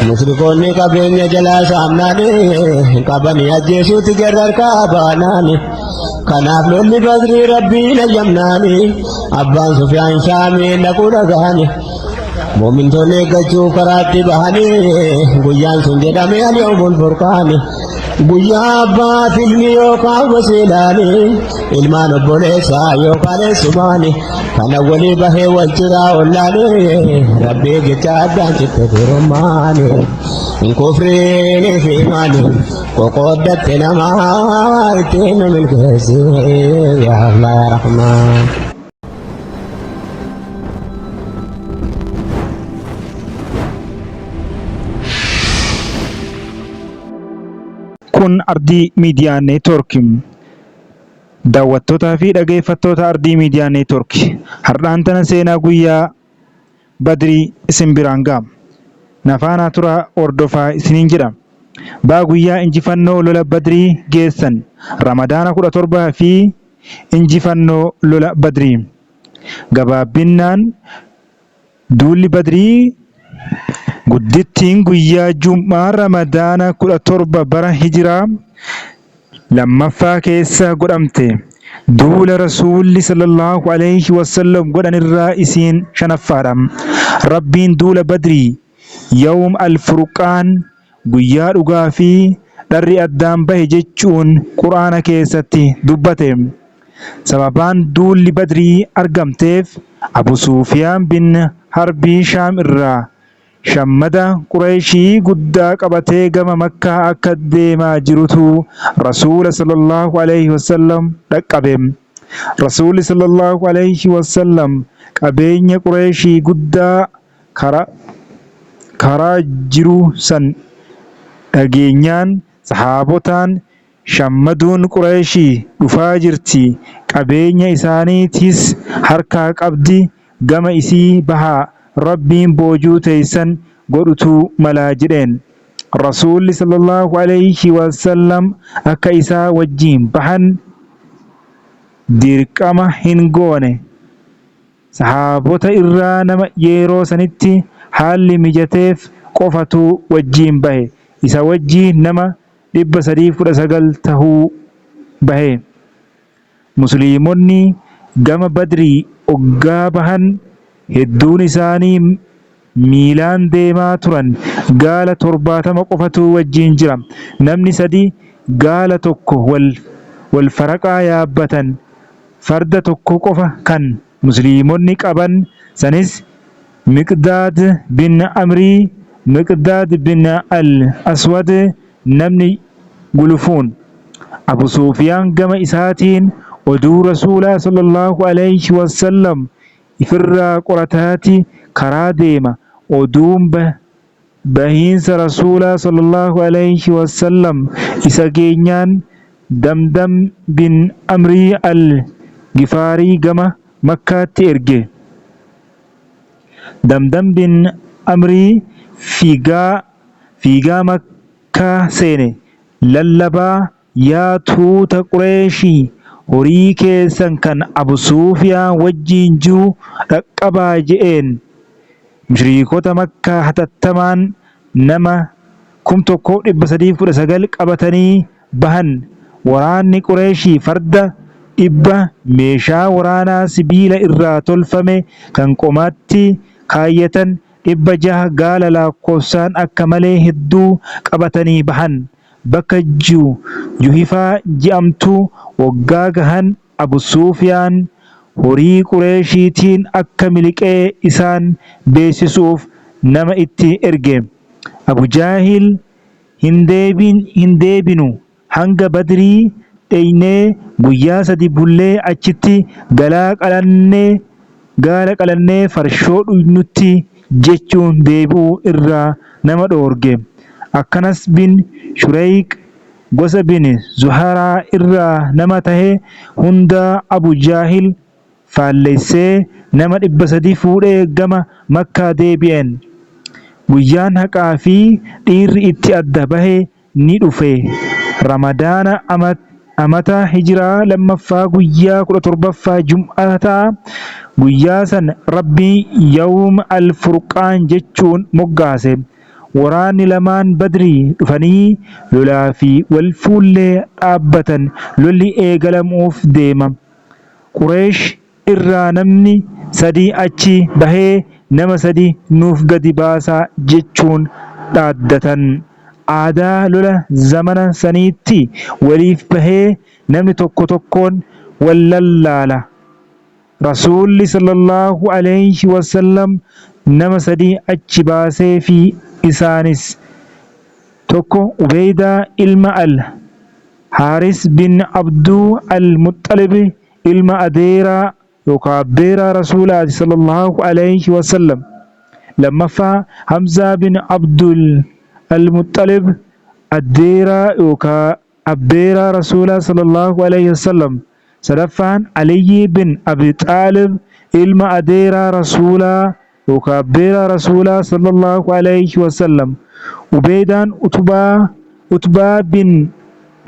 Mushrikoonni qabeenya jalaa saamnaani qabanii ajjeesuutti jarra harkaa baanaani. Kanaaf lolli Badrii Rabbiin hayyamnaani abbaan Sufyaan Shaamiin dhaquu dhagahani. Mu'mintoonni eeggachuu karaatti bahanii guyyaan sun jedhame al-yawmul furqaani. Guyyaa abbaa filmi yookaan wasiilaani ilmaan obboleessaa yookaan eessumaani kana walii bahee wal ciraa ollaani rabbii jecha addaan citte firummaani kufriin fi imaani qoqooddatte namaa ittiin nu milkeessi yaa Allah yaa Rahmaan. Kun Ardii Miidiyaa Neetwoork. Daawwattootaa fi dhageeffattoota Ardii Miidiyaa Neetwoork. Har'aan tana seenaa guyyaa Badrii isin biraan ga'a. Na faanaa turaa hordofaa isiniin jedha. Ba'a guyyaa injifannoo lola Badrii geessan Ramadaana 17 fi injifannoo lola Badrii. Gabaabbinnaan Duulli Badrii guddittiin guyyaa Jum'aa Ramadaana 17 bara Hijiraa 2ffaa keessa godhamte. Duula Rasuulli sallallaahu alayhi wasallam godhan irraa isiin shanaffaadha. Rabbiin duula Badrii, Yawm al-Furqaan, guyyaa dhugaa fi dharri addaan bahe jechuun Qur'aana keessatti dubbate. Sababaan duulli Badrii argamteef Abu Sufiyaan bin Harbii Shaam irraa shammada Qurayshii guddaa qabatee gama Makkaa akka deemaa jirutu Rasuula sallallahu alayhi wasallam dhaqqabe. Rasuulli sallallahu alayhi wasallam qabeenya Qurayshii guddaa karaa jiru san dhageenyaan sahaabotaan shammaduun Qurayshii dhufaa jirti qabeenya isaaniitis harkaa qabdi gama isii bahaa Rabbiin boojuu teeysan godhutuu malaa jedheen. Rasuulli sallallaahu alayhi wasallam akka isaa wajjiin bahan dirqama hin goone. Sahaabota irraa nama yeroo sanitti haalli mijateef qofatu wajjiin bahe. Isa wajjiin nama 319 tahu bahe. Musliimonni gama Badrii oggaa bahan hedduun isaanii miilaan deemaa turan. Gaala 70 qofatu wajjiin jira. Namni sadi gaala tokko wal faraqaa yaabbatan. Farda tokko qofa kan Musliimonni qaban sanis Miqdaad bin Amrii, Miqdaad bin Al-Aswad namni gulufuun. Abu Sufyaan gama isaatiin oduu Rasuulaa sallallaahu alayhi wasallam ifirraa qorataati karaa deema. Oduun Bahiinsa Rasuulaa sallallaahu alayhi wasallam isa geenyaan Damdam bin Amrii Al-Gifaarii gama Makkaatti erge. Damdam bin Amrii fiigaa fiigaa Makkaa seene. Lallabaa, Yaa tuuta Qureeyshii! Horii keessan kan Abu Sufyaan wajjiin jiru dhaqqabaa je'een. Mushriikota Makkaa hatattamaan nama 1319 qabatanii bahan. Waraanni Qureeyshii farda 100, meeshaa waraanaa sibiila irraa tolfame kan qomatti kaayyatan 600, gaala lakkoofsaan akka malee hedduu qabatanii bahan. Bakka Juhifaa je'amtu woggaa gahan Abu Sufyaan horii Qureeyshiitiin akka miliqee isaan beeysisuuf nama itti erge. Abu Jaahil hin deebinu hanga Badrii dheeynee guyyaa sadi bullee achitti gaala qalannee farshoo dhuynutti jechuun deebi'uu irraa nama dhoorge. Akkanas bin Shureyq gosa bin Zuhraa irraa nama tahe hundaa Abu Jaahil faalleysee nama 300 fuudhee gama Makkaa deebi'een. Guyyaan haqaa fi dhiirri itti adda bahe ni dhufe. Ramadaana amata Hijiraa 2ffaa guyyaa 17ffaa Jum'ataa guyyaa san Rabbiin Yawm al-Furqaan jechuun moggaase. Waraanni lamaan Badrii dhufanii lolaa fi wal fuullee dhaabbatan lolli eegalamuuf deema. Qureesh irraa namni sadi achi bahee nama sadi nuuf gadi baasaa jechuun dhaaddatan. Aadaa lola zamana saniitti waliif bahee namni tokko tokkoon wal lallaala. Rasuulli sallallaahu alayhi wasallam nama sadi achi baaseefi isaanis, Tokko Ubeeydaa ilma Al Haaris bin Abdu Al Muxxalib ilma adeeraa yookaa abbeeraa Rasuulaati sallallaahu alayhi wasallam. Lammaffaa Hamzaa bin Abdul Al Muxxalib addeeraa yookaa abbeeraa Rasuulaa sallallaahu alayhi wasallam. Sadaffaan Aliyyii bin Abi Xaalib ilma adeeraa Rasuulaa yookaa abbeeraa Rasuulaa sallallaahu alayhi wasallam. Ubeeydaan Utbaa Utbaa bin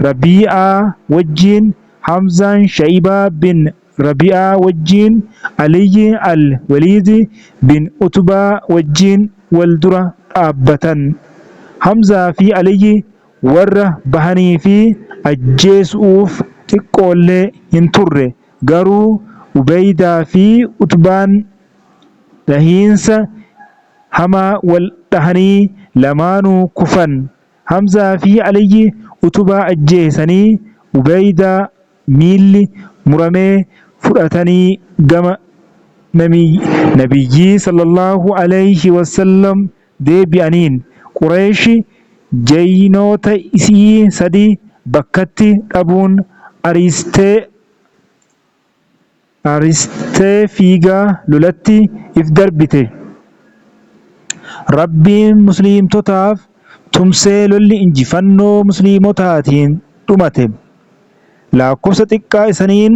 Rabii'aa wajjiin, Hamzaan Sha'ibaa bin Rabii'aa wajjiin, Aliyyi Al Waliid bin Utbaa wajjiin wal dura dhaabbatan. Hamzaa fi Aliyyi warra bahanii fi ajjeesu'uuf xiqqoollee hin turre. Garuu Ubeeydaa fi Utbaan dhahiinsa hamaa wal dhahanii lamaanuu kufan. Hamzaa fi Aliyyi Utbaa ajjeesanii Ubeeydaa miilli muramee fudhatanii gama Nabiyyii sallallaahu alayhi wasallam deebi'aniin. Qureeyshi jeynoota isi'ii sadi bakkatti dhabuun ariistee aristee fiigaa lolatti if darbite. Rabbiin musliimtotaaf tumsee lolli injifannoo musliimotaatiin dhumate. Laakkofsa xiqqaa isaniin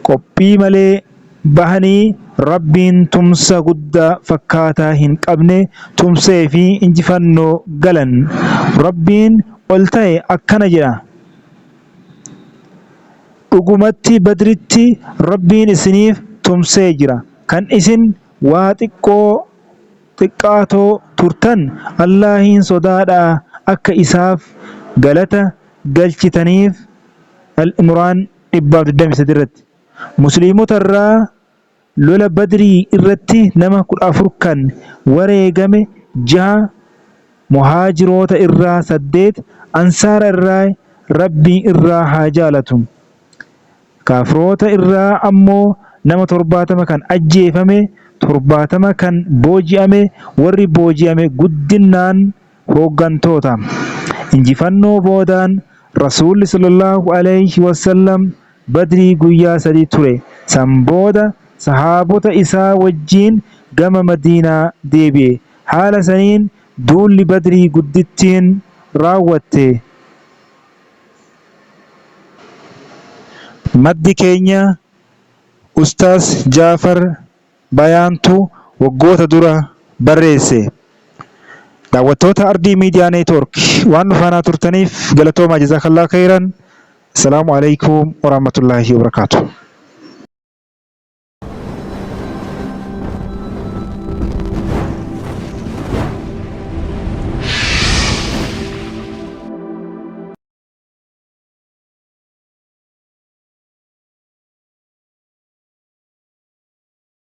qophii malee bahanii Rabbiin tumsa guddaa fakkaataa hin qabne tumseefii injifannoo galan. Rabbiin ol ta'e akkana jedha. Dhugumatti Badritti Rabbiin isiniif tumsee jira. Kan isin waa xiqqoo xiqqaatoo turtan Allaahiin sodaadhaa akka isaaf galata galchitaniif Al-Imraan 123 irratti. Musliimota irraa lola Badrii irratti nama 14 kan wareegame jaha Muhaajiroota irraa 8 Ansaara irraa Rabbi irraa haa jaalatu. Kaafiroota irraa ammoo nama 70 kan ajjeefame, 70 kan booji'ame, warri booji'ame guddinnaan hooggantoota. Injifannoo boodaan Rasuulli sallallaahu alayhi wasallam Badrii guyyaa sadi ture. San booda sahaabota isaa wajjiin gama Madiinaa deebi'e. Haala saniin duulli Badrii guddittiin raawwatte. Maddi keenya Ustaaz Jaafar Bayaantu waggoota dura barreesse. Daawwattoota Ardii Miidiyaa Neetwoork waan nu faanaa turtaniif galatoomaa jazakallah khayran. Assalaamu alaikum warahmatullaahi wabarakaatuh.